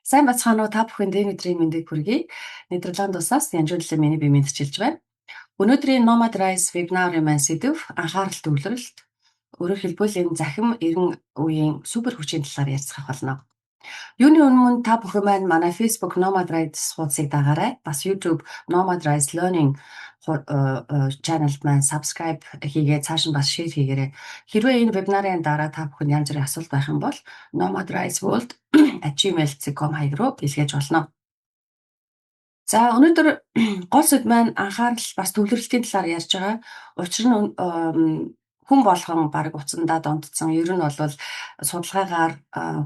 Сайн бацгаана уу, та бүхэнд энэ өдрийн мэндийг хүргэе. Нидерланд улсаас Янжууллын миний бие мэндчилж байна. Өнөөдрийн Nomad Rise вебинарын маань сэдэв анхаарал төвлөрөлт. Өөрөөр хэлбэл, энэ захим 90 үеийн супер хүчийн талаар ярилцах болно. Юуны өмнө та бүхэн маань манай Facebook Nomad Rise хуудсыг дагаарай. Бас YouTube Nomad Rise Learning channel-д маань subscribe хийгээ, цааш нь бас share хийгээрэй. Хэрвээ энэ вебинарын дараа та бүхэнд янз бүрийн асуулт байх юм бол nomadriseworld@gmail.com хаяг руу илгээж болно. За, өнөөдөр гол сэдэв маань анхаарал бас төвлөрөлтийн талаар ярьж байгаа. Учир нь хүн болгон бараг утсандаа донтсон. Ер нь бол судалгаагаар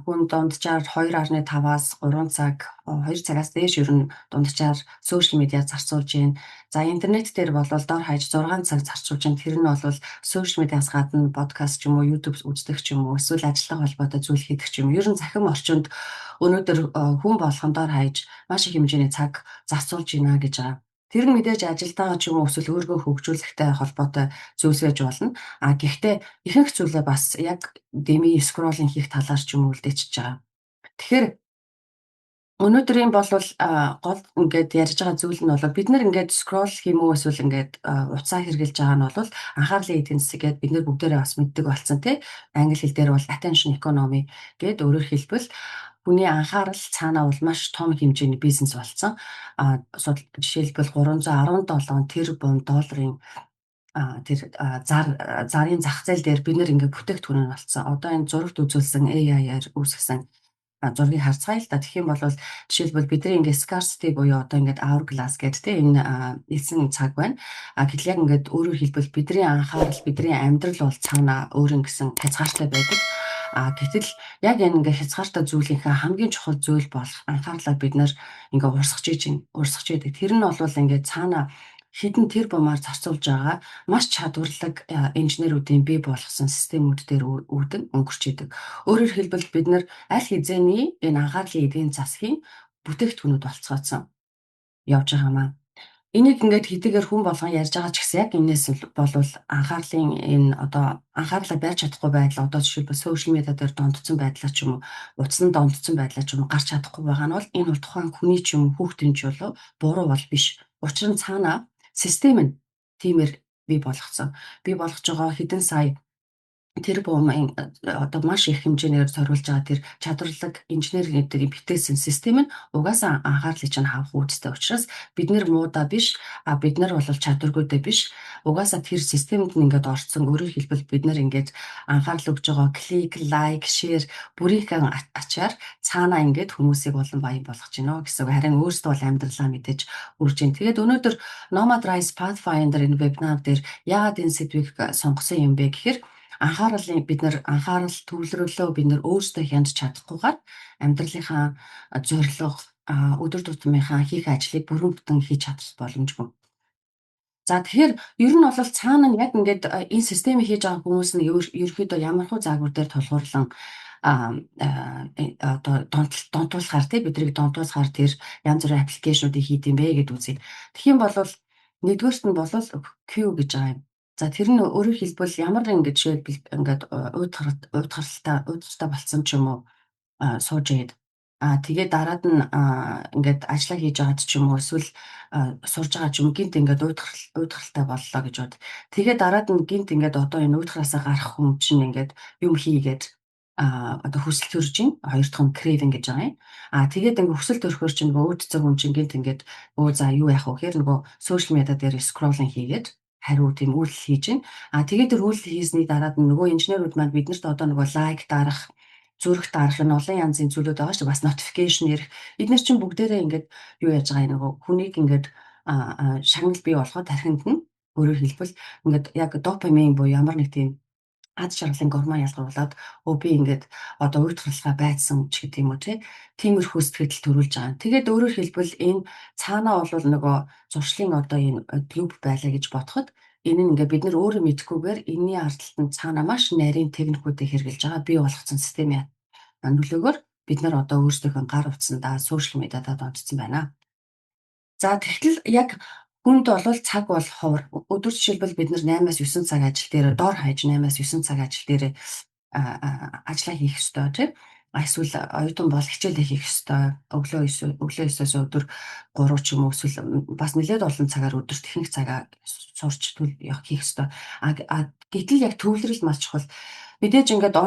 хүн дунджаар 2.5-аас 3 цаг, 2 цагаас дээш ер нь дунджаар social media зарцуулж байна. За, интернет дээр бол дор хаяж 6 цаг зарцуулж байна. Тэр нь бол social media-ас гадна подкаст ч юм уу, YouTube үздэг ч юм уу, эсвэл ажилтай холбоотой зүйл хийдэг ч юм уу. Ер нь захим орчинд өнөөдөр хүн болгон дор хаяж маш их хэмжээний цаг зарцуулж байна гэж байгаа. Тэр нь мэдээж ажилтайгаа ч юм уу, эсвэл өөрийгөө хөгжүүлэхтэй холбоотой зүйлс байж болно. А гэхдээ ихэнх зүйлээ бас яг деми scrolling хийх талаар ч юм уу үлдээчихэж байгаа. Тэгэхээр өнөөдрийн бол гол ингээд ярьж байгаа зүйл нь бол бид нар ингээд scroll хийм үү, эсвэл ингээд утсаа хэрэглэж байгаа нь бол анхаарлын эдийн засаг гэдээ бид нар бүгдээрээ бас мэддэг болсон, тий. Англи хэл дээр бол attention economy гээд, өөрөөр хэлбэл, хүний анхаарал цаанаа бол маш том хэмжээний бизнес болсон. А жишээлбэл, 317 тэрбум долларын тэр зарын зах зээл дээр бид нар ингээд бүтээгдэхүүн нь болсон. Одоо энэ зурагт үзүүлсэн AI-аар үүсгэсэн зургийг харцгаая л да. Тэгэх юм бол жишээлбэл, бидний ингээд scarcity буюу одоо ингээд hourglass гэдэг тийм энэ элсэн цаг байна. А гэтэл яг ингээд өөрөөр хэлбэл, бидний анхаарал, бидний амьдрал бол цаанаа өөр ингэсэн хязгаартай байдаг. А гэтэл яг энэ ингээ хязгаартай зүйлийнхээ хамгийн чухал зүйл болох анхаарлаа бид нар ингээ урсгаж иж урсгаж идэг. Тэр нь бол ингээ цаана хэдэн тэр бумаар зарцуулж байгаа маш чадварлаг инженерүүдийн бий болгосон системүүд дээр үүдэн өнгөрч идэг. Өөрөөр хэлбэл, бид нар аль хэзээний энэ анхаарлын эдийн засгийн бүтээгдэхүүнүүд болцгооцсон явж байгаа юм аа. Энийг ингээд хэдийгээр хүн болгон ярьж байгаа ч гэсэн яг энэс болвол анхаарлын энэ одоо анхаарлаа барьж чадахгүй байдал, одоо жишээлбэл, social media дээр донтсон байдлаа ч юм уу, утасанд донтсон байдлаа ч юм уу, гарч чадахгүй байгаа нь бол энэ бол тухайн хүний ч юм уу, хүүхдийн ч болов буруу бол биш. Учир нь цаанаа систем нь тиймэр бий болгоцсон. Бий болгож байгаа хэдэн сая тэр бумын одоо маш их хэмжээгээр зориулж байгаа тэр чадварлаг инженерүүдийн бүтээсэн систем нь угаасаа анхаарлыг чинь хавах үүдтэй учраас бид нар муудаа биш, а бид нар бол чадваргүйдээ биш, угаасаа тэр системд нь ингээд орцсон. Өөрөөр хэлбэл, бид нар ингээд анхаарал өгж байгаа click, like, share бүрийнхээ ачаар цаанаа ингээд хүмүүсийг улам баян болгож байна гэсэн үг. Харин өөрсдөө бол амьдралаа мэдээж үрж байна. Тэгээд өнөөдөр Nomad Rise Pathfinder энэ вебинар дээр яагаад энэ сэдвийг сонгосон юм бэ гэхээр анхаарлын бид нар анхаарал төвлөрлөө бид нар өөрсдөө хянаж чадахгүйгээр амьдралынхаа зорилго, өдөр тутмынхаа хийх ажлыг бүрэн бүтэн хийж чадах боломжгүй. За, тэгэхээр ер нь бол цаана нь яг ингээд энэ системийг хийж байгаа хүмүүс нь ерөнхийдөө ямархуу загвар дээр тулгуурлан одоо донтуулахаар, тий, биднийг донтуулахаар тэр янз бүрийн application уудыг хийд юм бэ гэдээ үзье. Тэгэх юм бол нэгдүгээрт нь бол cue гэж байгаа юм. За, тэр нь өөрөөр хэлбэл, ямар нэгэн жишээлбэл, ингээд уйдгаралтай болсон ч юм уу, сууж ирээд, тэгээд дараад нь ингээд ажиллаа хийж байгаад ч юм уу, эсвэл сурж байгаа ч юм уу, гэнэт ингээд уйдгаралтай боллоо гэж бод. Тэгээд дараад нь гэнэт ингээд одоо энэ уйдгараасаа гарах хүн чинь ингээд юм хийгээд одоо хүсэл төрж байна. Хоёр дахь нь craving гэж байгаа юм. А тэгээд ингээ хүсэл төрөхөөр чинь нөгөө үүдцэн хүн чинь гэнэт ингээд өө за юу яах вэ гэхээр нөгөө social media дээр scrolling хийгээд хариу тийм үйлдэл хийж байна. А тэгээд тэр үйлдэл хийсний дараад нөгөө инженерүүд маань биднэрт одоо нөгөө like дарах, зүрх дарах, энэ олон янзын зүйлүүд байгаа шүү дээ. Бас notification ирэх. Эднэр чинь бүгдээрээ ингээд юу яаж байгаа юм, нөгөө хүнийг ингээд шагнал бий болгоод тархинд нь, өөрөөр хэлбэл, ингээд яг допамин буюу ямар нэг тийм аз жаргалын гормон ялгаруулад, өө би ингээд одоо уйдгаралгаа байцсан ч гэдэг юм уу, тий, тиймэрхүү сэтгэл төрүүлж байгаа. Тэгээд өөрөөр хэлбэл, энэ цаанаа бол нөгөө зуршлын одоо энэ loop байлаа гэж бодоход энэ нь ингээд бид нар өөрөө мэдэхгүйгээр энэний ард талд нь цаанаа маш нарийн техникүүдийг хэрэглэж байгаа, бий болгоцсон системийн нөлөөгөөр бид нар одоо өөрсдийнхөө гар утсандаа, social media-даа донтсон байна. За, тэгтэл яг хүнд бол цаг бол ховор. Өдөр жишээлбэл, бид нар 8-аас 9 цаг ажил дээр, дор хаяж 8-аас 9 цаг ажил дээр ажиллаа хийх ёстой, тийм. Эсвэл оюутан бол хичээлээ хийх ёстой. Өглөө 9-өөс өдөр 3 ч юм уу, эсвэл бас нэлээд олон цагаар өдөрт ихэнх цагаа сурч хийх ёстой. А гэтэл яг төвлөрөл маш чухал. Мэдээж ингээд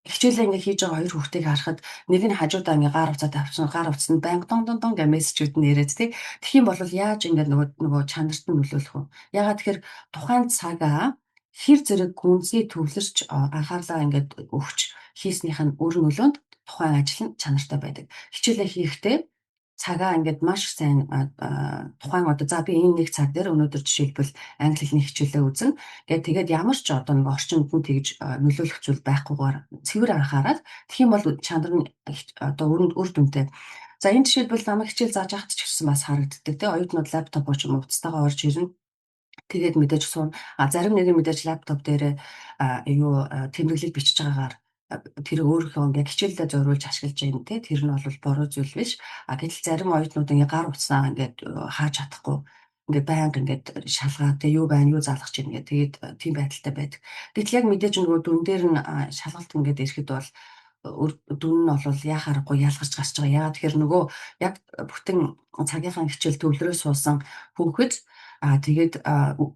хичээлээ ингээ хийж байгаа хоёр хүүхдийг харахад нэг нь хажуудаа ингээ гар утсаа тавьсан, гар утас нь байнга дон дон дон гэх мессежүүд нь ирээд, тий. Тэгэх юм бол яаж ингээ нөгөө чанарт нь нөлөөлөх вэ? Яагаад тэгэхээр тухайн цагаа хэр зэрэг гүнзгий төвлөрч, анхаарлаа ингээд өгч хийснийх нь үр нөлөөнд тухайн ажил нь чанартай байдаг. Хичээлээ хийхдээ цагаа ингээд маш сайн тухайн одоо за би энэ нэг цаг дээр өнөөдөр жишээлбэл англи хэлний хичээлээ үзнэ гээд, тэгээд ямар ч одоо нэг орчинд нь тэгж нөлөөлөх зүйл байхгүйгээр цэвэр анхаарал тэгэх юм бол чанар нь одоо үр дүнтэй. За, энэ жишээлбэл намайг хичээл зааж байхад ч гэсэн бас харагддаг, тий, оюутнууд лаптоп ч юм уу утастайгаа орж ирнэ. Тэгээд мэдээж суuna. А зарим нэг нь мэдээж лаптоп дээр юу тэмдэглэл бичиж байгаагаар тэр өөрийнхөө ингээ хичээлдээ зориулж ашиглаж байна, те, тэр нь бол буруу зүйл биш. А гэтэл зарим оюутнууд ингээ гар утсаа ингээд хааж чадахгүй, ингээд байнга ингээд шалгаад, те, юу байна, юу залгах чинь ингээд тэгээд тийм байдалтай байдаг. Гэтэл яг мэдээж нөгөө дүн дээр нь шалгалт ингээд ирэхэд бол дүн нь бол яах аргагүй ялгарч гарч байгаа. Яагаад тэгэхээр нөгөө яг бүтэн цагийнхаа хичээл төвлөрөө суусан хүүхэд, тэгээд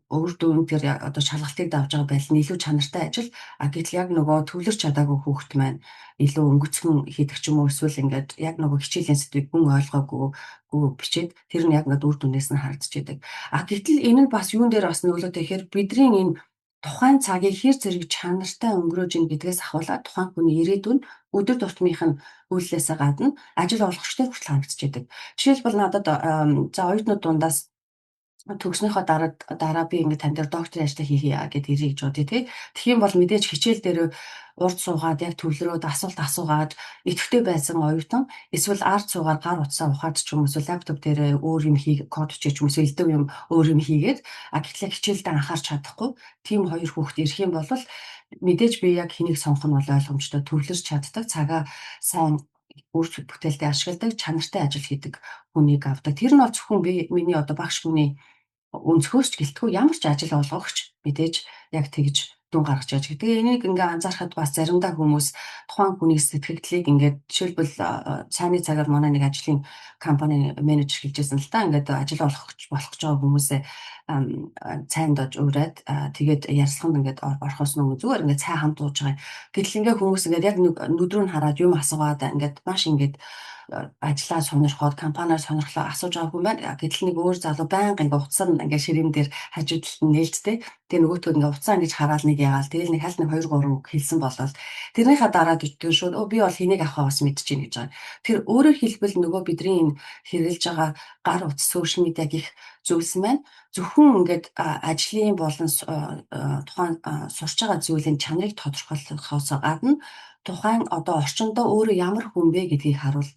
үр дүн тэр одоо шалгалтыг давж байгаа байдал нь илүү чанартай ажил. А гэтэл яг нөгөө төвлөрч чадаагүй хүүхэд маань илүү өнгөцгөн хийдэг ч юм уу, эсвэл ингээд яг нөгөө хичээлийн сэдвийг гүн ойлгоогүй бичээд, тэр нь яг ингээд үр дүнээс нь харагдчихэдэг. А гэтэл энэ нь бас юун дээр бас нөлөөтэй гэхээр бидний энэ тухайн цагийг хэр зэрэг чанартай өнгөрөөж ийн гэдгээс ахуулаад тухайн хүний ирээдүйн, өдөр тутмынх нь үйлдэлээсээ гадна ажил олгогчдоор хүртэл харагдчихэдэг. Жишээлбэл, надад за оюутнууд дундаас төгснөхөө дараа би ингээд тань дээр докторийн ажлаа хийе гэдээ ирье гэж бодъё, тий. Тэгэх юм бол мэдээж хичээл дээр урд суугаад, яг төвлөрөөд, асуулт асуугаад идэвхтэй байсан оюутан эсвэл ард суугаад гар утсаа ухаад ч юм уу, эсвэл лаптоп дээр өөр юм хий, код бичиж ч юм уу, эсвэл элдэв юм өөр юм хийгээд, а гэтэл хичээлдээ анхаарч чадахгүй тийм хоёр хүүхэд ирэх юм бол мэдээж би яг хэнийг сонгох нь бол ойлгомжтой: төвлөрч чаддаг, цагаа сайн үр бүтээлтэй ашигладаг, чанартай ажил хийдэг хүнийг авдаг. Тэр нь бол зөвхөн би миний одоо багш хүний өнцгөөс ч гэлтгүй, ямар ч ажил олгогч мэдээж яг тэгж дүн гаргаж яаж. Тэгээ энийг ингээ анзаархад бас заримдаа хүмүүс тухайн хүний сэтгэгдлийг ингээд, жишээлбэл, цааны цагаар манай нэг ажлын компани менежер хэлжсэн л да, ингээд ажил олгох болох гэж байгаа хүмүүсээ цайнд уриад, тэгээд ярилцлаганд ингээд орохоос өмнө зүгээр ингээд цай хамт ууж байгаа. Гэтэл ингээд хүмүүс ингээд яг нүд рүү нь хараад юм асуугаад, ингээд маш ингээд ажлаа сонирхоод, компаниар сонирхлоо асууж байгаа хүн байна. Гэтэл нэг өөр залуу байнга ингээ утас нь ингээ ширээн дээр хажуу талд нь нээлттэй. Тэгээ нөгөөтгөө ингээ утсаа ингэж хараад нэг яагаал, тэгэл нэг хальт нэг 2 3 үг хэлсэн болол тэрнийхээ дараа тэр шууд өө би бол хэнийг авахаа бас мэдчихээн гэж байгаа. Тэр өөрөөр хэлбэл нөгөө бидний энэ хэрэглэж байгаа гар утас, social media гэх зүйлс маань зөвхөн ингээд ажлын болон тухайн сурч байгаа зүйлийн чанарыг тодорхойлохоос гадна тухайн одоо орчиндөө өөрөө ямар хүн бэ гэдгийг харуул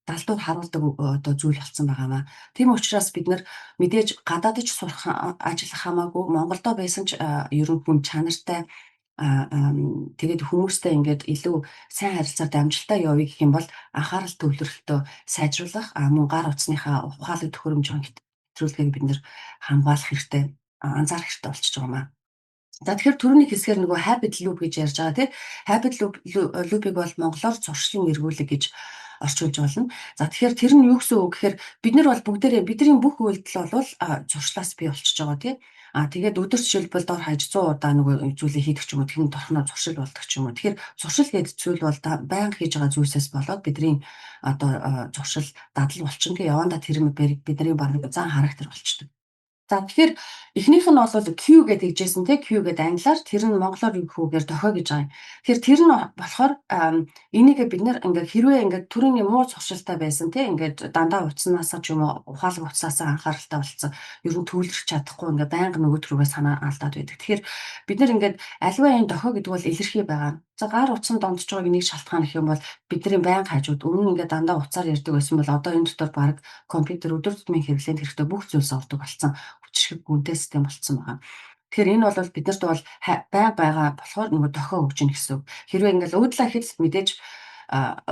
далдуур харуулдаг одоо зүйл болсон байгаа маа. Тийм учраас бид нар мэдээж гадаадд ч сурах, ажиллах хамаагүй, Монголдо байсан ч ер нь хүн чанартай, тэгээд хүмүүстэй ингээд илүү сайн харилцаад амжилттай явъя гэх юм бол анхаарал төвлөрөлтөө сайжруулах, мөн гар утасныхаа ухаалаг төхөөрөмжийн хэтрүүлгийг бид нар хамгаалах хэрэгтэй, анзаарах хэрэгтэй болчихж байгаа юм аа. За, тэгэхээр түрүүний хэсгээр нөгөө habit loop гэж ярьж байгаа, тий. Habit loop-ыг бол монголоор зуршлын эргүүлэг гэж орчуулж болно. За, тэгэхээр тэр нь юу гэсэн үг гэхээр бид нар бол бүгдээрээ бидний бүх үйлдэл бол зуршлаас бий болчихж байгаа, тий. А тэгээд өдөр жишээлбэл дор хаяж 100 удаа нөгөө зүйлийг хийдэг ч юм уу, тэр нь торхноо зуршил болдог ч юм уу. Тэгэхээр зуршил гэдэг зүйл бол байнга хийж байгаа зүйлсээс болоод бидний одоо зуршил дадал болчихно. Тэгээ явандаа тэр бидний баг зан характер болчдөг. За, тэгэхээр эхнийх нь бол cue гэдэг хэлжсэн, те, cue гэдэг англиар, тэр нь монголоор юу гэхээр дохио гэж байгаа юм. Тэгэхээр тэр нь болохоор энийг бид нар ингээд хэрвээ ингээд түрүүний муу зуршилтай байсан, те, ингээд дандаа утаснаасаа ч юм уу, ухаалаг утаснаасаа анхааралтай болцсон, ер нь төвлөрч чадахгүй, ингээд байнга нөгөөт рүүгээ санаа алдаад байдаг. Тэгэхээр бид нар ингээд аливаа энэ дохио гэдэг бол илэрхий байгаа. За, гар утсан донтож байгааг нэг шалтгаан гэх юм бол бидний байнга хажууд, өмнө ингээд дандаа утсаар ярьдаг байсан бол одоо энэ дотор баг компьютер, өдөр тутмын хэрэглээнд хэрэгтэй бүх зүйлс ордог болсон, хүчирхэг гүнтэй систем болцсон байгаа. Тэгэхээр энэ бол биднэрт бол байнга байгаа болохоор нөгөө дохио өгч гин гэсэн үг. Хэрвээ ингээл уудлаа гэхэд мэдээж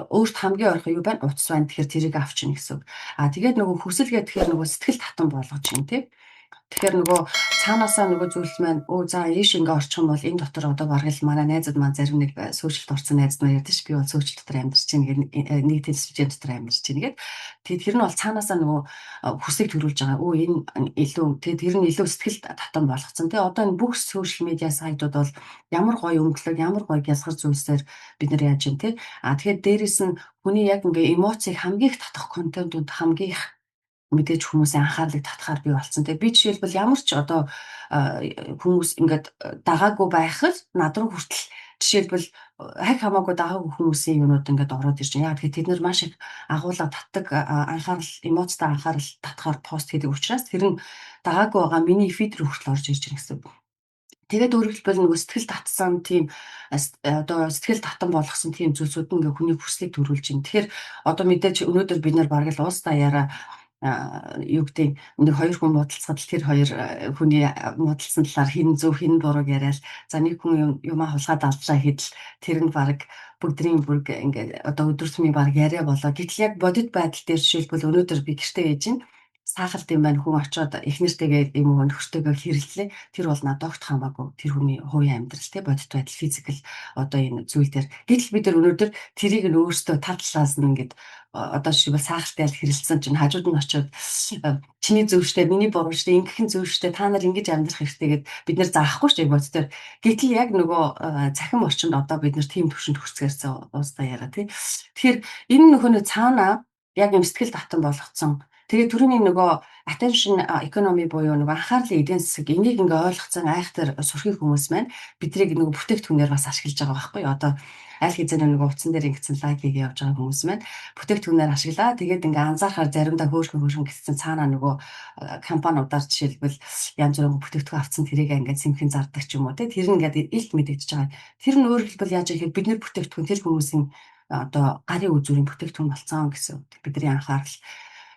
өөрт хамгийн ойрхон юу байна? Утас байна. Тэгэхээр тэрийг авчихна гэсэн үг. А тэгээд нөгөө хүсэл гэхээр нөгөө сэтгэл татан болгож чинь, тий. Тэгэхээр нөгөө цаанаасаа нөгөө зүйл маань өө за ийш ингээ орчих юм бол энэ дотор одоо бараг л манай найзууд маань, зарим нэг social д орсон найзууд маань ярьдаг ш, би бол social дотор амьдарч чинь гэх, нэг телевизэн дотор амьдарч чинь гээд. Тэгээд тэр нь бол цаанаасаа нөгөө хүсийг төрүүлж байгаа. Өө, энэ илүү, тэгээд тэр нь илүү сэтгэл татан болгоцсон. Тэгээ одоо энэ бүх social media сайтууд бол ямар гоё өнгөлөг, ямар гоё гялгар зүйлсээр бид нар яаж юм те. А тэгэхээр дээрэс нь хүний яг ингээ эмоцийг хамгийн их татах контентууд хамгийн их мэдээж хүмүүсийн анхаарлыг татахаар бий болсон. Тэгээ би жишээлбэл ямар ч одоо хүмүүс ингээд дагаагүй байхад над руу хүртэл жишээлбэл хаг хамаагүй дагаагүй хүмүүсийн юмнууд ингээд ороод ирж байна. Яг тэгэхээр тэд нар маш их агуулга татдаг, анхаарал, эмоцтой анхаарал татахаар пост хийдэг учраас тэр нь дагаагүй байгаа миний feed рүү хүртэл орж ирж байна гэсэн. Тэгээд өөрөөр хэлбэл нөгөө сэтгэл татсан тийм, одоо сэтгэл татан болгосон тийм зүйлсүүд нь ингээ хүний хүслийг төрүүлж байна. Тэгэхээр одоо мэдээж өнөөдөр бид нар бараг л уус даяараа, юу гэдэг, нэг хоёр хүн муудалцахад тэр хоёр хүний муудалцсан талаар хэн зөв, хэн бурууг яриад, за нэг хүн юмаа хулгайд алдлаа гэдэл тэр нь баг бүгдрийн бүрг ингээ одоо өдөр тутмын баг яриа болоо. Гэтэл яг бодит байдал дээр жишээлбэл өнөөдөр би гэртээ байж байна, саахалт юм байна, хүн очоод эхнэртэйгээ юм уу нөхөртэйгээ хэрэллээ. Тэр бол надад огт хамаагүй. Тэр хүний хувийн амьдрал те, бодит байдал, physical одоо энэ зүйл дээр. Гэтэл бид нар өнөөдөр тэрийг нь өөрсдөө тал талаас нь ингээд одоо жишээлбэл саахалтай ял хэрэлдсэн чинь хажууд нь очиод чиний зөв штэ, миний буруу штэ, ингэхэн зөв штэ, та нар ингэж амьдрах хэрэгтэй гэд бид нар заахгүй штэ бодит дээр. Гэтэл яг нөгөө цахим орчинд одоо бид нар тийм төвшөнд хүрцгээрсэн уустаа яриа тий. Тэгэхээр энэ нөхөний цаана яг юм сэтгэл татан болгоцсон. Тэгээд түрүүний нөгөө attention economy буюу нөгөө анхаарлын эдийн засаг, энийг ингээ ойлгоцсон айхтар сүрхий хүмүүс маань биднийг нөгөө бүтээгдэхүүнээр бас ашиглаж байгаа байхгүй юу? Одоо аль хэзээ нөгөө утсан дээр ингэсэн like хийгээ явж байгаа хүмүүс маань бүтээгдэхүүнээр ашиглаа. Тэгээд ингээ анзаархаар заримдаа хөөрхөн хөөрхөн гэсэн цаанаа нөгөө компаниудаар жишээлбэл янз бүрийн бүтээгдэхүүн авцсан, тэрийг ингээд сэмхэн зардаг ч юм уу те. Тэр нь ингээд илт мэдэгдэж байгаа. Тэр нь өөрөөр хэлбэл яаж ихээр бид нар бүтээгдэхүүн, тэр хүмүүсийн одоо гарын үзүүрийн бүтээгдэхүүн болсон гэсэн бидний анхаарал.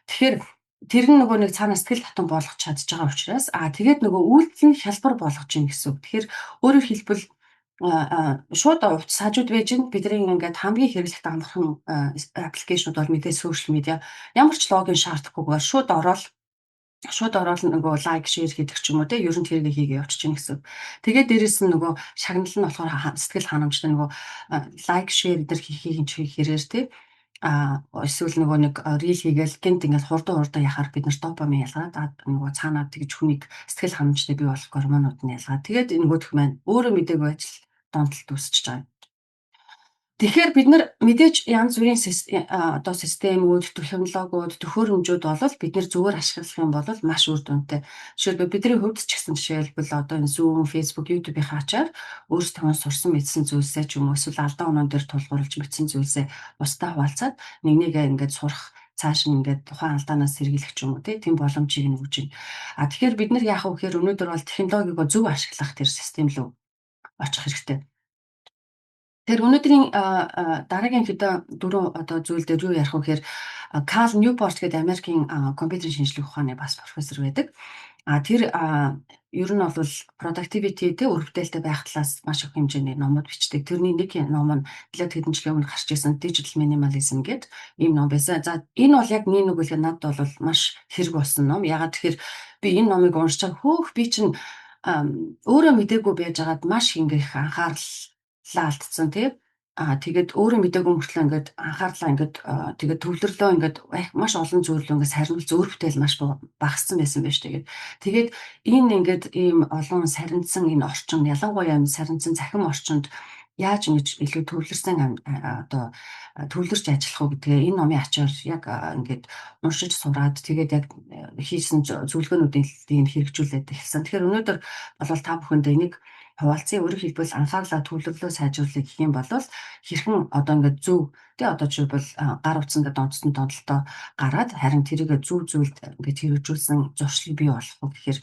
Тэгэхээр тэр нь нөгөө нэг цаанаа сэтгэл татан болгож чадж байгаа учраас тэгээд нөгөө үйлдэл нь хялбар болгож гин гэсэн үг. Тэгэхээр өөрөөр хэлбэл шууд утас хажууд байж гин, бидний ингээд хамгийн хэрэглэхэд амархан application ууд бол мэдээж social media, ямар ч login шаардахгүйгээр шууд ороод нөгөө like, share хийдэг ч юм уу те, ер нь тэрийг хийгээ явчих чинь гэсэн. Тэгээд дээрэс нь нөгөө шагнал нь болохоор сэтгэл ханамжтай, нөгөө like, share эдэр хийхийг нь хэрээр те, эсвэл нөгөө нэг reel хийгээл гинт ингээд хурдан хурдан яхаар бид нар допамин ялгаад, нөгөө цаанаа тэгж хүнийг сэтгэл ханамжтай бий болох гормонууд нь ялгаад, тэгээд нөгөөх маань өөрөө мдээгүй ажил донтолт үүсчихэж байгаа. Тэгэхээр бид нар мэдээж янз бүрийн одоо системүүд, технологиуд, төхөөрөмжүүд бол бид нар зүгээр ашиглах юм бол маш үр дүнтэй. Жишээлбэл, бидний хувьд ч гэсэн жишээлбэл одоо энэ Zoom, Facebook, YouTube-ийн ачаар өөрсдөө сурсан мэдсэн зүйлсээ ч юм уу эсвэл алдаа оноон дээр тулгуурлаж мэдсэн зүйлсээ бусдаа хуваалцаад нэг нэгээ ингээд сурах, цааш нь ингээд тухайн алдаанаас сэргийлэх ч юм уу тийм боломжийг нь өгч байна. А тэгэхээр бид нар яах вэ гэхээр өнөөдөр бол технологиг зөв ашиглах тэр систем рүү очих хэрэгтэй. Тэгэхээр өнөөдрийн дараагийн хэдэн дөрвөн одоо зүйл дээр юу ярих вэ гэхээр Кал Ньюпорт гэдэг Америкийн компьютерийн шинжлэх ухааны бас профессор байдаг. А тэр ер нь бол productivity те, үр бүтээлтэй байх талаас маш их хэмжээний номууд бичдэг. Тэрний нэг ном нь нэлээд хэдэн жилийн өмнө гарч ирсэн Digital Minimalism гэдэг ийм ном байсан. За, энэ бол яг нэг үг хэлэхэд надад бол маш хэрэг болсон ном. Ягаад тэгэхээр би энэ номыг уншичаад хөөх, би чинь өөрөө мдээгүй байж байгаад маш ингэх анхаарлаа алдсан тий. А тэгээд өөрөө мдээгүй мөртлөө ингээд анхаарлаа ингээд тэгээд төвлөрлөө ингээд маш олон зүйлөө ингээд сарнил, зөөр бүтээл маш багассан байсан байж. Тэгээд энэ ингээд ийм олон сарнидсан энэ орчин, ялангуяа энэ сарнидсан цахим орчинд яаж ингэж илүү төвлөрсөн, одоо төвлөрч ажиллах уу гэдгээ энэ номын ачаар яг ингээд уншиж сураад, тэгээд яг хийсэн зөвлөгөөнүүдийг хэрэгжүүлээд эхэлсэн. Тэгэхээр өнөөдөр бол та бүхэндээ энийг хуваалцсан. Өөрөөр хэлбэл анхаарлаа төвлөрлөө сайжруулах гэх юм бол хэрхэн одоо ингээд зөв тий, одоо жишээлбэл гар утсанд донцсон донтолтоо гараад харин тэрийг зөв зүйлд ингээд хэрэгжүүлсэн зуршлыг бий болгох уу гэхээр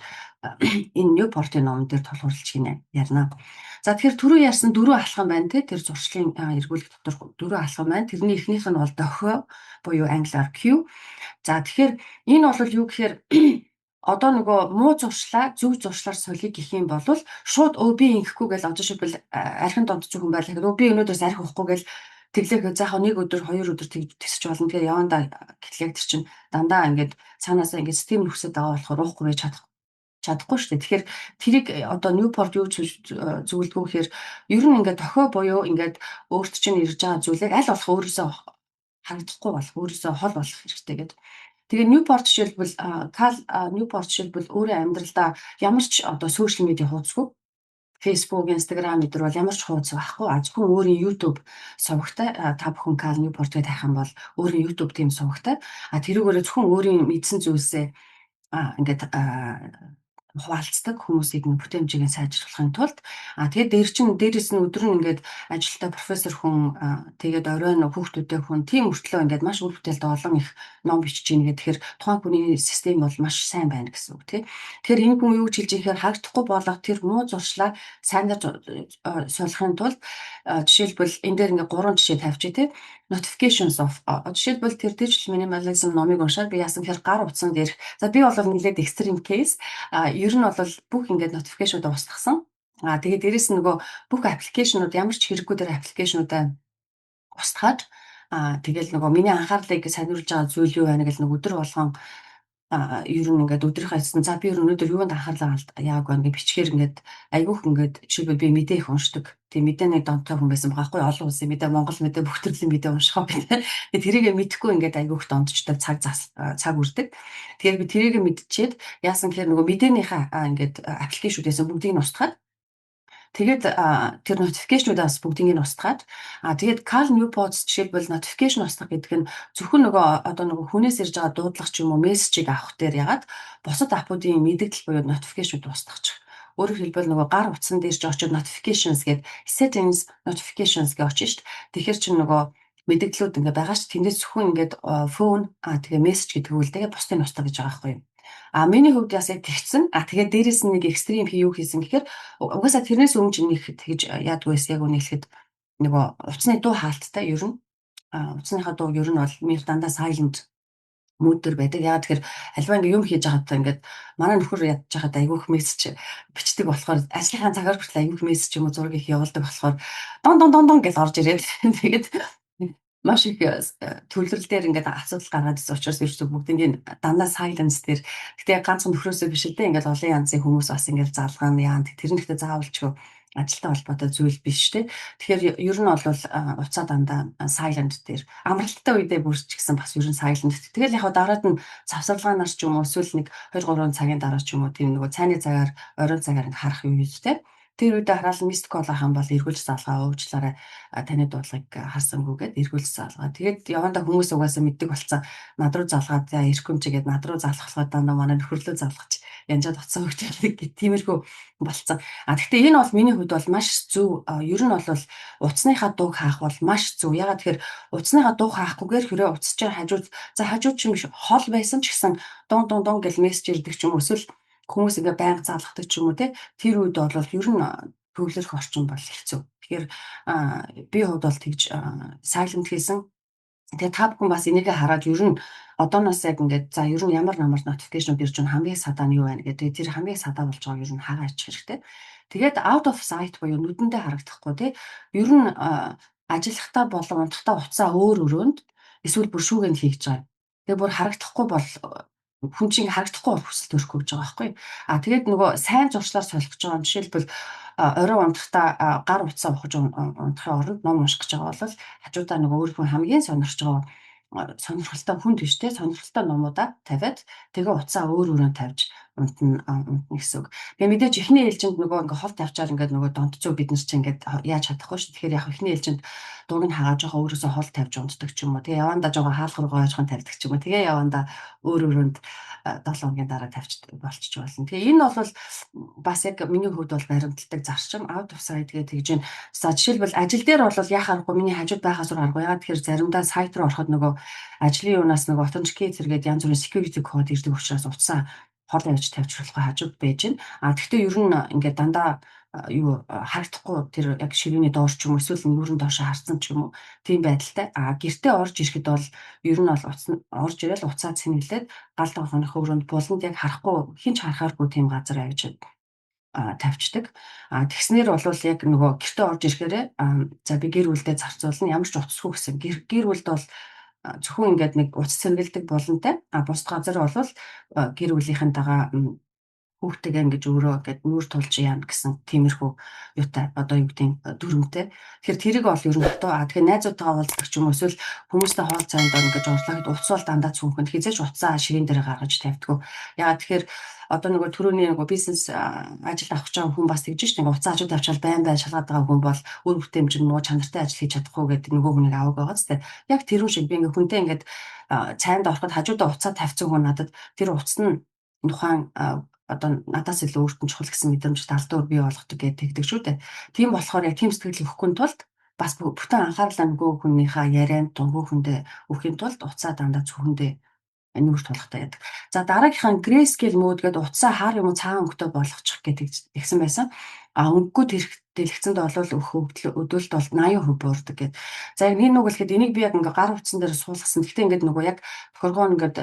энэ Ньюпортын номон дээр тулгуурлаж хийнэ ярина. За, тэгэхээр түрүү ярьсан дөрвөн алхам байна тий, тэр зуршлын эргүүлэх дотор дөрвөн алхам байна. Тэрний эхнийх нь бол дохио буюу англиар cue. За, тэгэхээр энэ бол юу гэхээр одоо нөгөө муу зуршлаа зөв зуршлаар солиё гэх юм бол шууд өө, би ингэхгүй гэж, одоо жишээлбэл архин донтож хүн байлаа гэхэд өө, би өнөөдрөөс архи уухгүй гэж тэглэх заах нэг өдөр, хоёр өдөр тэгж тэсэж болно. Тэгэхээр явандаа гэтэл яг тэр чинь дандаа ингээд цаанаасаа ингээд систем нөхсөд байгаа болохоор уухгүй байж чадах Чадахгүй шүү дээ. Тэгэхээр тэрийг одоо Newport юу зөвлөдгөө гэхээр ер нь ингээд дохио буюу ингээд өөрт чинь ирж байгаа зүйлийг аль болох өөрөөсөө харагдахгүй болох, өөрөөсөө хол болох хэрэгтэй гэдэг. Тэгээ Newport жишээлбэл, Cal Newport жишээлбэл өөрөө амьдралдаа ямар ч одоо social media хуудасгүй. Facebook, Instagram энэ бол ямар ч хуудас байхгүй. А зөвхөн өөрийн YouTube сувагтай. Та бүхэн Cal Newport гэж хайх юм бол өөрийн YouTube тийм сувагтай. А тэрүүгээрээ зөвхөн өөрийн мэдсэн зүйлсээ ингээд хуваалцдаг, хүмүүсийг бүтээмжийг нь сайжруулахын тулд. А тэгээд дээр чин дээрэс нь өдөр нь ингээд ажилтаа профессор хүн, тэгээд оройн хүүхдүүдтэй хүн, тийм мөртлөө ингээд маш үр бүтээлтэй олон их ном бичиж гин гэх. Тэгэхээр тухайн хүний систем бол маш сайн байна гэсэн үг, тий. Тэгэхээр энэ хүн юу гэж хэлж байгаа, харагдахгүй болох тэр муу зуршлаа сайнаар суулгахын тулд жишээлбэл, энэ дээр ингээд гурван жишээ тавьчих, тий. Notifications off. Жишээлбэл, тэр Digital Minimalism номыг уншаад би яасан гэхээр гар утсан дээрх, за, би бол нэлээд extreme case, ер нь бол бүх ингээд notification-уудаа устгасан. А тэгээд дээрэс нь нөгөө бүх application ууд, ямар ч хэрэггүй дээр application уудаа устгаад, тэгэл нөгөө миний анхаарлыг сонирхож байгаа зүйл юу байна гэл нэг өдөр болгон ер нь ингээд өдрийнхөө эцэст, за, би ер нь өнөөдөр юунд анхаарлаа яадаг байна гэж бичгээр ингээд айгүйх ингээд, жишээлбэл, би мэдээ их уншдаг. Тийм мэдээний донтой хүн байсан байгаа байхгүй, олон улсын мэдээ, Монгол мэдээ, бүх төрлийн мэдээ унших гэх. Тэгээ тэрийг мэдэхгүй ингээд айгүйх донтчдаг, цаг зас цаг үрдэг. Тэгэхээр би тэрийг мэдчихэд яасан гэхээр нөгөө мэдээнийхээ ингээд application үүдээс бүгдийг нь устгаад, тэгээд тэр notification уудаас бүгдийг нь устгаад, тэгээд Cal Newport жишээлбэл notification устгах гэдэг нь зөвхөн нөгөө одоо нөгөө хүнээс ирж байгаа дуудлага ч юм уу мессежийг авах дээр ягаад бусад app уудын мэдээлэл буюу notification устгачих. Өөрөөр хэлбэл, нөгөө гар утсан дээр ч очиод notifications гээд, settings, notifications гэж очиж шít. Тэгэхээр чинь нөгөө мэдээллүүд ингээ байгаа ш. Тэндээс зөвхөн ингээд phone, тэгээ message гэдэг үлдээгээ бусдыг устгах гэж байгаа байхгүй юу? А миний хувьд бас яг тэгсэн. А тэгээд дээрэс нь нэг extreme хий юу хийсэн гэхээр угаасаа тэрнээс өмнө ч нэг тэгж яадгүй байсан. Яг үнэ хэлэхэд нөгөө утасны дуу хаалттай ер нь. Утасныхаа дууг ер нь бол миний дандаа silent mode дээр байдаг. Яагаад тэгэхээр альва ингээ юм хийж байхад ингээд манай нөхөр ядж байхад айгүйх мессеж бичдэг болохоор, ажлынхаа цагаар хүртэл айгүйх мессеж юм уу зураг их явуулдаг болохоор дон дон дон дон гэж орж ирээд, тэгээд маш их төвлөрөл дээр ингээд асуудал гаргаад ирсэн учраас ерөөсөө бүгднийг дандаа silence дээр. Гэтэ ганцхан нөхрөөсөө биш л дээ, ингээд олон янзын хүмүүс бас ингээд залгаан яан, тэр нь гэхдээ заавалчгүй ажилтай холбоотой зүйл биш те. Тэгэхээр ер нь бол утсаа дандаа silent дээр, амралттай үедээ бүр ч гэсэн бас ер нь silent. Тэгэл яг дараад нь завсарлагаанаар ч юм уу эсвэл нэг 2 3 цагийн дараа ч юм уу, тийм нөгөө цайны цагаар, оройн цагаар ингээд харах юм юу те. Тэр үедээ хараал missed call авах юм бол эргүүлж залгаа, уучлаарай, таны дуудлагыг харсангүйгээд эргүүлж залгаа. Тэгээд явандаа хүмүүс угаасаа мэддэг болсон. Над руу залгаад, за, ирэхгүй юм чи гээд над руу залгах болохоор дандаа манай нөхөрлөө залгаж янжаад утсан хөгжүүлдэг гэх тиймэрхүү болцсон. А гэхдээ энэ бол миний хувьд бол маш зөв. Ер нь бол утасныхаа дууг хаах бол маш зөв. Ягаад тэгэхээр утасныхаа дууг хаахгүйгээр хэрвээ утас чинь хажууд, за, хажууд чинь биш, хол байсан ч гэсэн дун дун дун гэл мессеж ирдэг ч юм уу, эсвэл хүмүүс ингээ байнга залгадаг ч юм уу, те, тэр үед бол ер нь төвлөрөх орчин бол хэцүү. Тэгэхээр би хувьд бол тэгж silent хийсэн. Тэгээ та бүхэн бас энийг хараад ер нь одооноос яг ингээд, за, ер нь ямар ямар notification ирж байгаа, хамгийн садаа нь юу байна гэдэг, тэр хамгийн садаа болж байгааг ер нь хагаа ичих хэрэгтэй. Тэгээд out of sight буюу нүдэндээ харагдахгүй, тий. Ер нь ажиллахдаа болон унтахдаа утсаа өөр өрөөнд эсвэл бүр шүүгэнд хийж байгаа. Тэгээ бүр харагдахгүй бол, хүн чинь харагдахгүй бол хүсэл төрөхгүй гэж байгаа байхгүй. А тэгээд нөгөө сайн зуршлаар солих гэж байгаа юм. Жишээлбэл, орой унтахдаа гар утсаа ухаж унтахын оронд ном унших гэж байгаа бол хажуудаа нөгөө өөрийнхөө хамгийн сонирхож байгаа, сонирхолтой хүн биш те, сонирхолтой номуудаа тавиад, тэгээ утсаа өөр өрөөнд тавьж унтна гэсэн үг. Тэгээ мэдээж эхний ээлжинд нөгөө ингээ хол тавьчаар ингээд нөгөө донтцоо бид нар чинь ингээд яаж чадахгүй шүү. Тэгэхээр яг эхний ээлжинд дууг нь хагаа жоохон өөрөөсөө хол тавьж унтдаг ч юм уу. Тэгээ явандаа жоохон хаалга руу ойрхон тавьдаг ч юм уу. Тэгээ явандаа өөр өрөөнд 7 хоногийн дараа тавьч болчих болно. Тэгээ энэ бол бас яг миний хувьд бол баримталдаг зарчим, out of sight гэх тэгж байна. За, жишээлбэл, ажил дээр бол яах аргагүй, миний хажууд байхаас өөр аргагүй. Яагаад тэгэхээр заримдаа сайт руу ороход нөгөө ажлын юунаас нөгөө authenticate зэргээд янз бүрийн security code ирдэг учраас утсаа хол явж тавьж болохгүй хажууд байж байна. А тэгвэл ер нь ингээд дандаа юу харагдахгүй, тэр яг ширээний доор ч юм уу, эсвэл нүүрэн доошо харсан ч юм уу, тийм байдалтай. А гэртээ орж ирэхэд бол ер нь бол утас орж ирэл утсаа цэнэглээд гал тогооных өрөөнд буланд яг харахгүй, хэн ч харахааргүй тийм газар авч тавьчихдаг. А тэгснээр бол яг нөгөө гэртээ орж ирэхээрээ, за, би гэр бүлдээ зарцуулна, ямар ч утасгүй гэсэн. Гэр бүлд бол зөвхөн ингээд нэг утас цэнгэлдэг булантай. А бусд газар бол гэр бүлийнхэнтэйгээ Хүүхдтэйгээ ингэж өөрөө ингээд нүүр тулж яана гэсэн тиймэрхүү юутай, одоо юу гэдгийг, дүрмтэй. Тэгэхээр тэрийг бол ер нь дутуу. Тэгэхээр найзуудтайгаа уулзах ч юм уу, эсвэл хүмүүстэй хоол цайнд ингэж орлоо гэхэд утас бол дандаа цүнхэнд, хэзээ ч утсаа ширээн дээр гаргаж тавьдаггүй. Яагаад тэгэхээр одоо нөгөө түрүүний нөгөө бизнес ажил авах гэж байгаа хүн бас тэгж шít, ингээ утсаа хажууд авчаал байн байн шалгаад байгаа хүн бол үр бүтээмж нь муу, чанартай ажил хийж чадахгүй гэдэг нөгөө хүнийг авах байгаа ч тийм. Яг тэр шиг би ингээ хүнтэй ингээд цайнд ороход хажуудаа утсаа тавьсан хүн надад тэр утас нь тухайн одоо надаас илүү өөрт нь чухал гэсэн мэдрэмж далдуур бий болгодог гэдэг тэгдэг шүү дээ. Тийм болохоор яг тийм сэтгэл өгөхгүй тулд, бас бүтэн анхаарлаа нөгөө хүнийхээ ярианд, нөгөө хүндээ өгөхийн тулд утсаа дандаа цүнхэндээ нүүр тулахтай яадаг. За, дараагийнх нь grayscale mode гэдэг, утсаа хар юм уу цагаан өнгөтэй болгочих гэдэг тэгсэн байсан. А өнгөгүй дэлгэцэнд бол өөх өдөөлт бол 80% буурдаг гэд. За, яг нэг үг хэлэхэд энийг би яг ингээ гар утсан дээр суулгасан. Гэхдээ ингээд нөгөө яг тохиргоо ингээд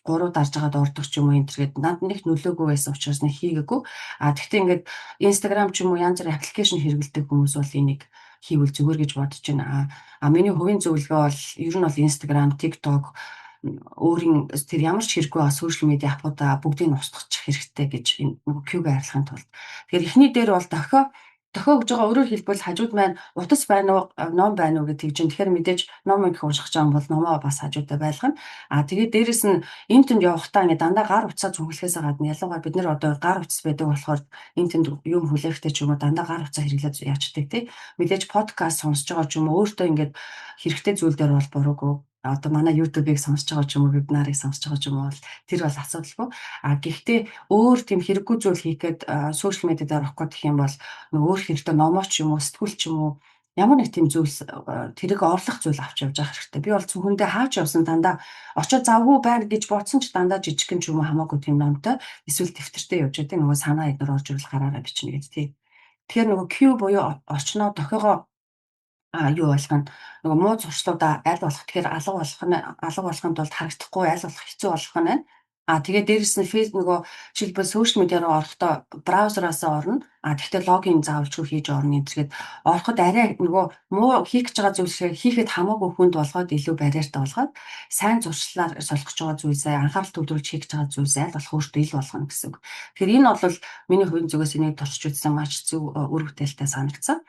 гурав дарж байгаад ордог ч юм уу энэ төр гээд надад нэг нөлөөгүй байсан учраас нэг хийгээгүй. А тэгтээ ингээд Instagram ч юм уу янз бүрийн application хэрэглэдэг хүмүүс бол энийг хийвэл зүгээр гэж бодож байна. А миний хувийн зөвлөгөө бол ер нь бол Instagram, TikTok, өөрийн тэр ямар ч хэрэггүй байгаа social media app уудаа бүгдийг нь устгачих хэрэгтэй гэж, энэ нөгөө Q-г арилгахын тулд. Тэгэхээр эхний дээр бол дохио дохио гэж байгаа. Өөрөөр хэлбэл хажууд маань утас байна уу, ном байна уу гэж тэгж чинь. Тэгэхээр мэдээж ном их унших гэж байгаа бол номоо бас хажуудаа байлгана. А тэгээд дээрэс нь энэ тэнд явахдаа ингээ дандаа гар утсаа цүнхлэхээс гадна, ялангуяа бид нар одоо гар утас байдаг болохоор энэ тэнд юм хүлээхтэй ч юм уу дандаа гар утсаа хэрэглээд яачдаг, тий. Мэдээж подкаст сонсож байгаа ч юм уу, өөртөө ингээд хэрэгтэй зүйл дээр бол буруугүй, одоо манай YouTube-ыг сонсож байгаа ч юм уу, вебинарыг сонсож байгаа ч юм уу бол тэр бол асуудалгүй. А гэхдээ өөр тийм хэрэггүй зүйл хийх гээд social media дээр орох гэх юм бол нөгөө өөр хэрэгтэй номоо ч юм уу, сэтгүүл ч юм уу, ямар нэг тийм зүйлс, тэрийг орлох зүйл авч явж явах хэрэгтэй. Би бол цүнхэндээ хаач явсан дандаа очоод завгүй байна гэж бодсон ч дандаа жижигхэн ч юм уу хамаагүй тийм номтой эсвэл дэвтэртэй явж байдаг. Нөгөө санаа эднэр орж ирвэл гараараа бичнэ гэж, тий. Тэгэхээр нөгөө Q буюу орчноо, дохиогоо юу болох нь, нөгөө муу зуршлуудаа аль болох тэгэхээр алга болох нь, алга болохын тулд харагдахгүй, аль болох хэцүү болох нь байна. А тэгээд дээрэс нь фейс нөгөө жишээлбэл social media руу орохдоо браузераас орно. А тэгвэл login заавалчгүй хийж орно энэ төргээд ороход арай нөгөө муу хийх гэж байгаа зүйлсээ хийхэд хамаагүй хүнд болгоод, илүү барьертай болгоод, сайн зуршлаар солих гэж байгаа зүйлсээ, анхаарал төвлөрүүлж хийх гэж байгаа зүйлсээ аль болох өөртөө ил болгоно гэсэн үг. Тэгэхээр энэ бол миний хувийн зүгээс энийг туршиж үзсэн, маш зөв, үр бүтээлтэй санагдсан.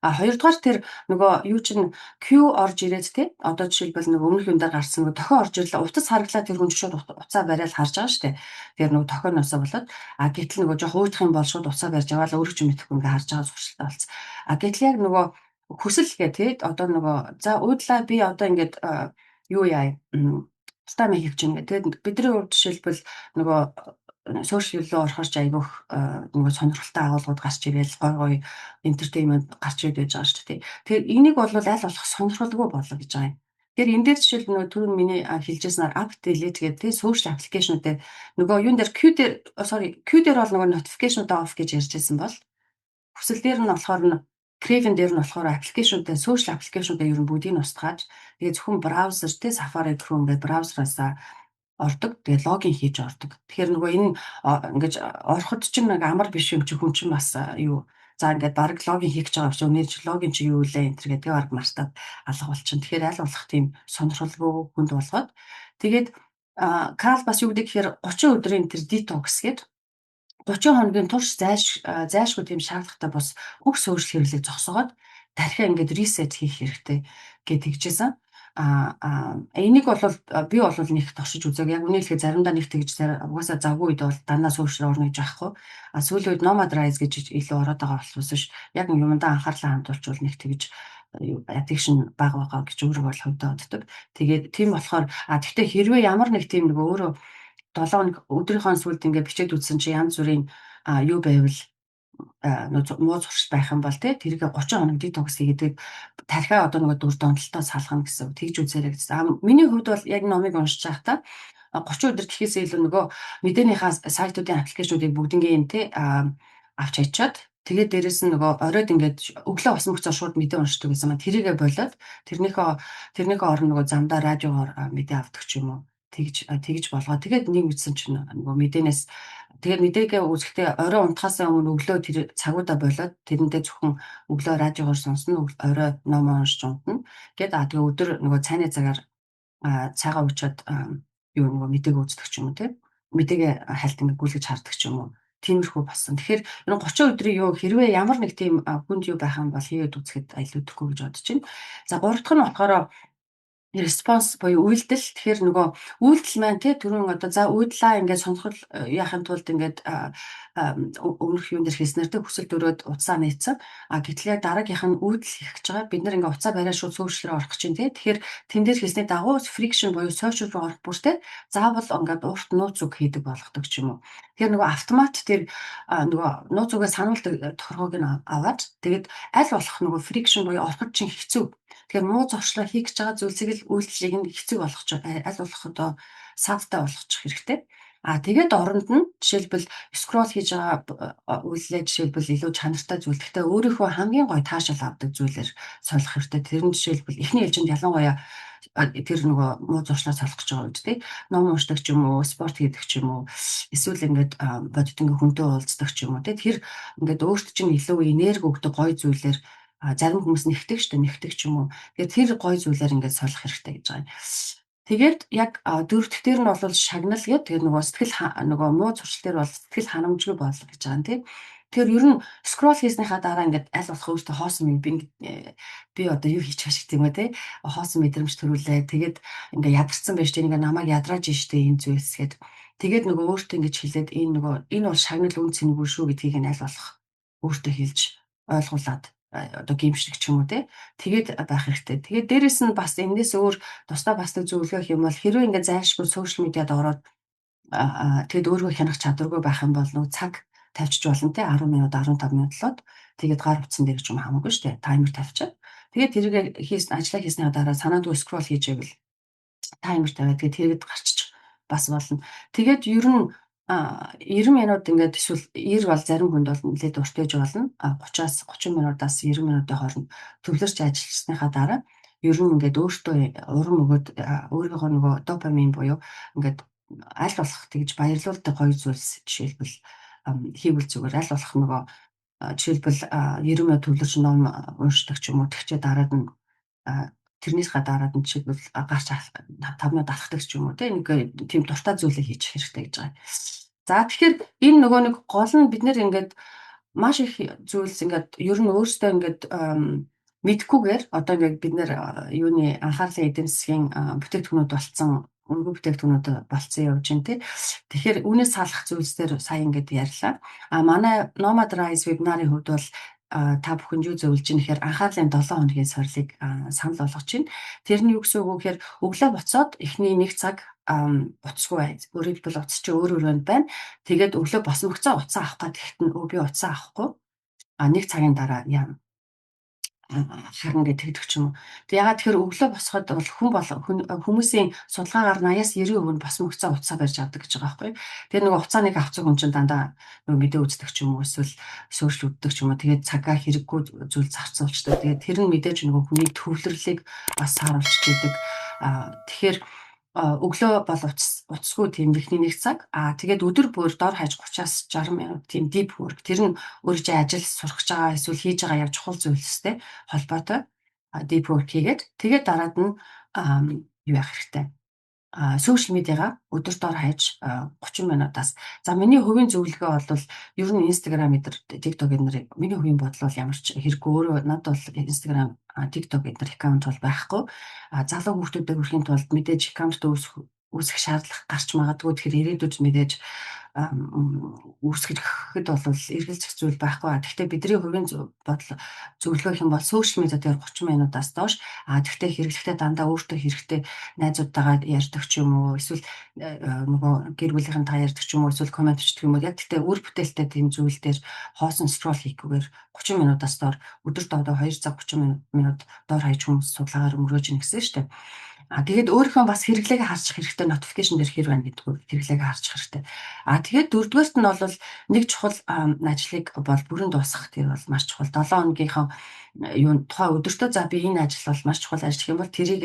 А хоёрдугаар тэр нөгөө юу чинь Q орж ирээд, те, одоо жишээлбэл нөгөө өмнөх юм дээр гарсан нөгөө дохио орж ирлээ, утас харагдлаа, тэр хүн шууд утсаа бариад харж байгаа шүү дээ. Тэгэхээр нөгөө дохионоосоо болоод, а гэтэл нөгөө жоох уйдах юм бол шууд утсаа барьж аваад өөрөө ч мэдэхгүй ингээ харж байгаа зуршилтай болсон. А гэтэл яг нөгөө хүсэл гэ, те, одоо нөгөө за уудлаа, би одоо ингээд юу яа тусдаа мэй хийж байна. Тэгээд бидний хувьд жишээлбэл нөгөө social руу орохоор ч айгүйх нөгөө сонирхолтой агуулгууд гарч ирээл, гой гой entertainment гарч ирээд байж байгаа шүү дээ. Тэгэхээр энийг бол аль болох сонирхолгүй болго гэж байгаа юм. Тэгэхээр энэ дээр жишээл нөгөө түрүүн миний хэлжсэнээр app delete гэдэг, тийм, social application дээр нөгөө юун дээр, Q дээр, sorry, Q дээр бол нөгөө notification-уудаа off гэж ярьжсэн бол хүсэл дээр нь болохоор нь, Craven дээр нь болохоор application уудаа, social application уудаа ер нь бүгдийг нь устгаад, тэгээ зөвхөн браузер, те, Safari, Chrome гэдэг браузераасаа ордог. Тэгээ login хийж ордог. Тэгэхээр нөгөө энэ ингэж ороход чинь нэг амар биш юм чи хүн чинь бас юу, за ингээд баг login хийх гэж байгаа юм чи нэр чи login чи юу лээ энэ төр гэдэг баг мартаад алга болчихно. Тэгэхээр аль болох тийм сонирхолгүй хүнд болгоод, тэгээд Кал бас юу гэдэг гэхээр 30 өдрийн тэр detox гэдэг, 30 хоногийн турш зайлшгүй тийм шаардлагатай бус бүх social хэрэглээг зогсоогоод тархиа ингээд reset хийх хэрэгтэй гэж тэгжсэн. А энийг бол би бол нэг туршиж үзег. Яг үнэ хэлэхэд заримдаа нэг тэгж, угаасаа завгүй үед бол дандаа social орно гэж байхгүй. А сүүлийн үед Nomad Rise гэж илүү ороод байгаа болохоос биш, яг юмдаа анхаарлаа хандуулчвал нэг тэгж addiction бага байгаа гэж өөрөө бол хувьдаа боддог. Тэгээд тийм болохоор, а тэгтээ хэрвээ ямар нэг тийм нэг өөрөө 7 хоног өдрийнхөө сүүлд ингээд бичээд үзсэн чи янз бүрийн юу байвал, муу зуршил байх юм бол, тий, тэрийг 30 хоног detox хийгээд тархиа одоо нөгөө дүр донтолтоо салгана гэсэн. Тэгж үзээрэй гэсэн. А миний хувьд бол яг номыг уншиж байхдаа 30 өдөр гэхээсээ илүү нөгөө мэдээнийхаа сайтуудын application уудыг бүгднгийн, тий, авч ачаад, тэгээд дээрэс нь нөгөө оройд ингээд өглөө болсон мөчөө шууд мэдээ уншдаг гэсэн маань тэрийгэ болоод, тэрнийхөө орон нөгөө замдаа радиогоор мэдээ авдаг ч юм уу, тэгж тэгж болгоо. Тэгээд нэг мэдсэн чинь нөгөө мэдээнээс, тэгээд мэдээгээ үзэхдээ орой унтахаасаа өмнө өглөө тэр цагуудаа болоод, тэрэндээ зөвхөн өглөө радиогоор сонсно, орой ном уншиж унтна. Гээд тэгээ өдөр нөгөө цайны цагаар цайгаа уучаад юу нөгөө мэдээг үздэг ч юм уу, тийм, мэдээгээ хальт ингээ гүйлгэж хардаг ч юм уу. Тиймэрхүү болсон. Тэгэхээр ер нь 30 өдрийн юу хэрвээ ямар нэг тийм хүнд юу байх юм бол хийгээд үзэхэд илүүдэхгүй гэж бодож байна. За, гурав дахь нь болохоор response буюу үйлдэл. Тэгэхээр нөгөө үйлдэл маань, тий, түрүүн одоо за үйдлээ ингээд сонирхол яахын тулд ингээд өмнөх юун дээр хэлснээр, тий, хүсэл өрөөд утсаа нээсэн. А гэтэл яг дараагийнх нь үйлдэл хийх гэж байгаа. Бид нар ингээд утсаа бариад шууд social руу орох гэж байна, тий. Тэгэхээр тэн дээр хэлсний дагуу friction буюу social руу орох бүртээ заавал ингээд урт нууц үг хийдэг болгодог ч юм уу. Тэгэхээр нөгөө автомат тэр нөгөө нууц үгээ сануулдаг тохиргоог нь аваад, тэгээд аль болох нөгөө friction буюу ороход чинь хэцүү. Тэгэхээр муу зуршлаа хийх гэж байгаа зүйлсийг л үйлдэлийг нь хэцүү болгож, аль болох одоо саадтай болгочих хэрэгтэй. А тэгээд оронд нь жишээлбэл scroll хийж байгаа үйлдэлээ жишээлбэл илүү чанартай зүйл. Гэхдээ өөрийнхөө хамгийн гоё таашаал авдаг зүйлээр солих хэрэгтэй. Тэр нь жишээлбэл эхний ээлжинд ялангуяа тэр нөгөө муу зуршлаа солих гэж байгаа үед, тий, ном уншдаг ч юм уу, спорт хийдэг ч юм уу, эсвэл ингээд бодит ингээд хүнтэй уулздаг ч юм уу, тий. Тэр ингээд өөрт чинь илүү энерги өгдөг гоё зүйлээр, зарим хүмүүс нэгтгэх штэ, нэгтгэх ч юм уу. Тэгээд тэр гоё зүйлээр ингээд солих хэрэгтэй гэж байгаа юм. Тэгээд яг дөрөв дэх дээр нь бол шагнал гэдэг. Тэгээд нөгөө сэтгэл нөгөө муу зуршил дээр бол сэтгэл ханамжгүй болго гэж байгаа юм, тий. Тэгэхээр ер нь scroll хийснийхаа дараа ингээд аль болох өөртөө хоосон юм би одоо юу хийчих шиг тийм үү, те, хоосон мэдрэмж төрүүлээ. Тэгээд ингээд ядарсан байж тээ, ингээд намайг ядрааж штэ энэ зүйлс гээд, тэгээд нөгөө өөртөө ингэж хэлээд, энэ нөгөө энэ бол шагнал үн цэнгүй шүү гэдгийг нь аль болох өөртөө хэлж ойлгуулад, одоо гэмшдэг ч юм уу, те, тэгээд байх хэрэгтэй. Тэгээд дээрэс нь бас энэс өөр тусдаа бас нэг зөвлөгөө юм бол хэрвээ ингээд зайлшгүй social media-д ороод, тэгээд өөрийгөө хянах чадваргүй байх юм бол нөгөө цаг тавьчих болно, те, 10 минут, 15 минутлоод тэгээд гар утсан дээр ч юм хамаагүй шүү дээ, timer тавьчихад. Тэгээд тэрийг хийсэн, ажлаа хийсний дараа санаандгүй scroll хийж байвал timer тавиад, тэгээд тэргэд гарччих бас болно. Тэгээд ер нь 90 минут ингээд эсвэл 90 бол зарим хүнд бол нэлээд урт байж болно. 30-аас 30 минутаас 90 минутын хооронд төвлөрч ажилласныхаа дараа ер нь ингээд өөртөө урам өгөөд, өөрийнхөө нөгөө допамин буюу ингээд аль болох тэгж баярлуулдаг гоё зүйлс жишээлбэл хийвэл зүгээр, аль болох нөгөө жишээлбэл 90 минут төвлөрч ном уншдаг ч юм уу, тэгчээ дараад нь тэрнийхээ дараад нь жишээлбэл гарч 5 минут алхдаг ч юм уу, тийм нэг тийм дуртай зүйлээ хийчих хэрэгтэй гэж байгаа. За, тэгэхээр энэ нөгөө нэг гол нь бид нэр ингээд маш их зүйлс ингээд ер нь өөрсдөө ингээд мэдхгүйгээр одоо ингээд бид нэр юуны анхаарлын эдийн засгийн бүтээгдэхүүнүүд болцсон, үнэгүй бүтээгдэхүүнүүд болцсон явж байна, тий. Тэгэхээр үүнээс салах зүйлс дээр сая ингээд ярьлаа. А манай Nomad Rise вебинарын хувьд бол та бүхэнд юу зөвлөж байна гэхээр анхаарлын 7 хоногийн сорилыг санал болгож байна. Тэр нь юу гэсэн үг вэ гэхээр өглөө буцаад эхний нэг цаг утасгүй бай. Өөрөөр хэлбэл утас чи өөр өрөөнд байна. Тэгээд өглөө босмогцоо утсаа авах гээд тэгэхэд нь би утсаа авахгүй. А нэг цагийн дараа яа харна гэж тэгдэг ч юм уу. Тэг ягаад тэгэхээр өглөө босоход бол хүн бол хүмүүсийн судалгаагаар 80-аас 90% нь босмогцоо утсаа барьж авдаг гэж байгаа байхгүй. Тэгээ нөгөө утсаа нэг авцсан хүн чинь дандаа нөгөө мэдээ үздэг ч юм уу, эсвэл social үздэг ч юм уу. Тэгээд цагаа хэрэггүй зүйл зарцуулчдаг. Тэгээд тэр нь мэдээж нөгөө хүний төвлөрлийг бас сааруулж идэг. Тэгэхээр өглөө бол утасгүй тийм эхний нэг цаг. Аа, тэгээд өдөр бүр дор хаяж 30-аас 60 минут тийм deep work. Тэр нь өөрөө чи ажил сурах гэж байгаа эсвэл хийж байгаа яг чухал зүйлстэй холбоотой deep work хийгээд, тэгээд дараад нь юу яах хэрэгтэй. Social media-га өдөр дор хаяж 30 минутаас. За, миний хувийн зөвлөгөө бол ер нь Instagram эдэр, TikTok эднэр миний хувийн бодол бол ямар ч хэрэггүй. Өөрөө надад бол Instagram, TikTok эднэр аккаунт бол байхгүй. А залуу хүүхдүүдэд хүрэхин тулд мэдээж аккаунт үүсгэх шаардлага гарч магадгүй. Тэгэхээр ирээдүйд мэдээж үүсгэхэд бол эргэлзэх зүйл байхгүй. Гэхдээ бидний хувийн бодол зөвлөгөө юм бол social media дээр 30 минутаас доош. А тэгвэл хэрэглэхдээ дандаа өөртөө хэрэгтэй найзуудтайгаа ярьдаг ч юм уу, эсвэл нөгөө гэр бүлийнхэнтэйгээ ярьдаг ч юм уу, эсвэл comment бичдэг юм уу. Яг тэгтээ үр бүтээлтэй тийм зүйл дээр хоосон scroll хийхгүйгээр 30 минутаас доор өдөрт одоо 2 цаг 30 минут доор хаяж хүмүүс судалгаагаар өнгөрөөж ийн гэсэн шүү дээ. А тэгээд өөрийнхөө бас хэрэглээг харчих хэрэгтэй, notification дээр хэр байна гэдгийг хэрэглээг харчих хэрэгтэй. А тэгээд дөрөвдүгээрт нь бол нэг чухал ажлыг бол бүрэн дуусгах, тэр бол маш чухал. 7 хоногийнхоо юу тухайн өдөртөө за би энэ ажил бол маш чухал ажил гэх юм бол тэрийг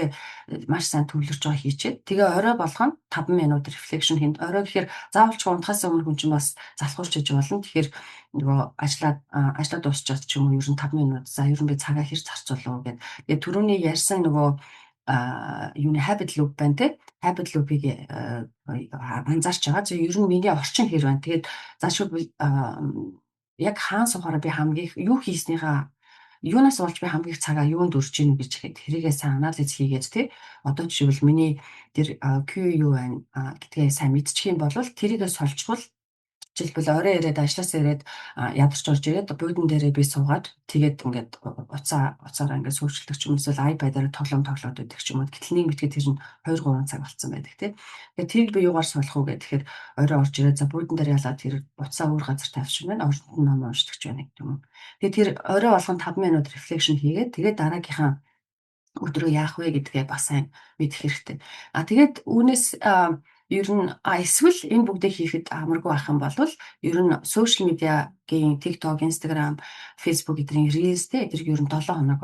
маш сайн төвлөрч байгаа хийчихэд, тэгээ орой болгоно 5 минут reflection хийнд. Орой гэхээр заавал ч унтахаас өмнө хүн чинь бас залхуурч иж болно. Тэгэхээр нөгөө ажлаа дуусчаад ч юм уу ер нь 5 минут за ер нь би цагаа хэр зарцуулав гэд. Тэгээ түрүүний ярьсан нөгөө Юуны habit loop байна те. Habit loop-ыг анзаарч байгаа. За, ер нь миний орчин хэр байна. Тэгээд заашгүй яг хаан сухаараа би хамгийн их юу хийснийхаа, юунаас болж би хамгийн их цагаа юунд өрж ийн гэж тэрийгээ сайн анализ хийгээд тий. Одоо жишээлбэл, миний тэр cue юу байна гэдгээ сайн мэдчих юм бол тэрийгээ сольжвол, жишээлбэл, орой ирээд, ажлаас ирээд, ядарч орж ирээд буудан дээрээ би суугаад, тэгээд ингээд уцаараа ингээд сүйчлдэг ч юм, эсвэл iPad-аар тоглоом тоглоод байдаг ч юм уу. Гэтэл нэг мэдгээ тэр нь 2 3 цаг болцсон байдаг тий. Тэгээд тэрийг би юугаар суулгах уу гэх, тэгэхээр орой орж ирээд, за, буудан дээр ялаад тэр утсаа өөр газар тавьчих юм байна. Оронд нь ном уншдаг ч байна гэдэг юм уу. Тэгээд тэр орой болгон 5 минут reflection хийгээд, тэгээд дараагийнхаа өдрөө яах вэ гэдгээ бас сайн мэдэх хэрэгтэй. А тэгээд үүнээс ер нь эсвэл энэ бүгдийг хийхэд амаргүй байх юм бол ер нь social media-гийн TikTok, Instagram, Facebook эдрийн Reels те, эдрийг ер нь 7 хоног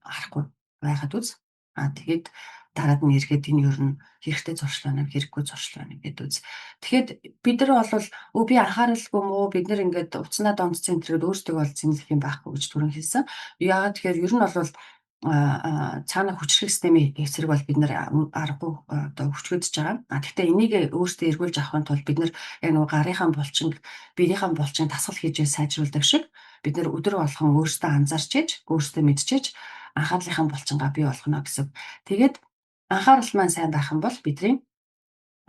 харахгүй байхад үз. А тэгээд дараад нь эргээд энэ ер нь хэрэгтэй зуршил байна уу, хэрэггүй зуршил байна гэдээ үз. Тэгэхээр бид нар бол өө би анхааралгүй мөө, бид нар ингээд утаснаа донтсон энэ өөрсдөө бол зэмлэх юм байхгүй гэж түрүүн хэлсэн. Яагаад тэгэхээр ер нь бол цаана хүчирхэг системийн эсрэг бол бид нар аргагүй одоо хүчрэгдэж байгаа. А гэхдээ энийг өөрсдөө эргүүлж авахын тулд бид нар яг нөгөө гарынхаа булчинг, биеийнхаа булчин дасгал хийж сайжруулдаг шиг бид нар өдөр болгон өөрсдөө анзаарч ээж, өөрсдөө мэдчээж анхаарлынхаа булчингаа бий болгоно гэсэн. Тэгээд анхаарал маань сайн байх юм бол бидний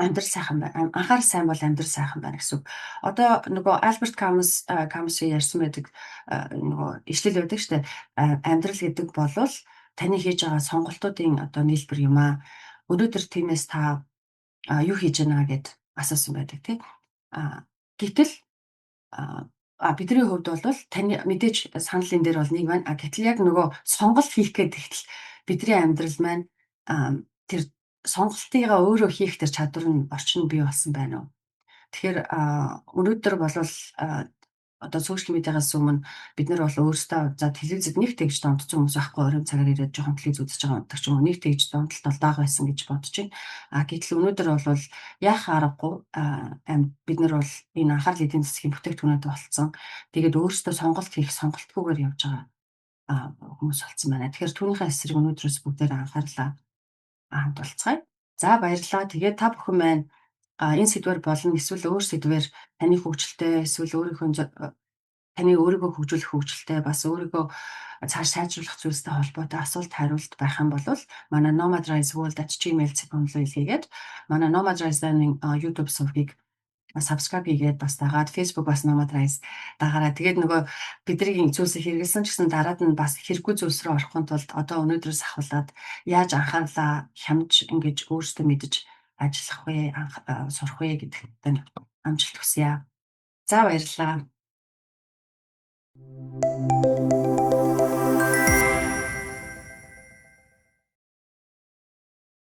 амьдрал сайхан байна. Анхаарал сайн бол амьдрал сайхан байна гэсэн үг. Одоо нөгөө Альберт Камюс ярьсан байдаг нөгөө ишлэл байдаг шүү дээ. Амьдрал гэдэг болвол таны хийж байгаа сонголтуудын одоо нийлбэр юм аа. Өнөөдөр тиймээс та юу хийж байна гэд асуусан байдаг тий. Гэтэл бидний хувьд бол таны мэдээж саналын дээр бол нэг байна. А гэтэл яг нөгөө сонголт хийх гэдэг тэгтэл бидний амьдрал маань тэр сонголтыгаа өөрөө хийх тэр чадвар нь, орчин бий болсон байна уу? Тэгэхээр өнөөдөр бол одоо social media-гаас өмнө бид нар бол өөрсдөө, за, телевизэд нэг тэгж донтсон хүмүүс байхгүй, оройн цагаар ирээд жоохон телевиз үзэж байгаа гэдэг ч юм уу, нэг тэгж донтолт бол даага байсан гэж бодож байна. А гэтэл өнөөдөр бол яах аргагүй бид нар бол энэ анхаарал эдийн засгийн бүтээгдэхүүнүүд болцсон. Тэгээд өөрсдөө сонголт хийх сонголтгүйгээр явж байгаа хүмүүс болцсон байна. Тэгэхээр түүнийхээ эсрэг өнөөдрөөс бүгдээр анхаарлаа хандуулцгаая. За, баярлалаа. Тэгээд та бүхэн маань энэ сэдвээр болон эсвэл өөр сэдвээр таны хөгжилтэй, эсвэл өөрийнхөө таны өөрийгөө хөгжүүлэх хөгжилтэй, бас өөрийгөө цааш сайжруулах зүйлстэй холбоотой асуулт хариулт байх юм бол манай nomadriseworld@gmail.com руу илгээгээд, манай Nomadrise-ийн YouTube сувгийг subscribe хийгээд бас дагаад, Facebook бас Nomadrise дагаараа. Тэгээд нөгөө бидний зүйлсийг хэрэгэлсэн ч гэсэн дараад нь бас хэрэггүй зүйлс рүү орохын тулд одоо өнөөдрөөс ахуулаад яаж анхаарлаа хямж ингэж өөрсдөө мэдэж ажиллах вэ, сурах вэ гэдэгт амжилт хүсье. За, баярлалаа.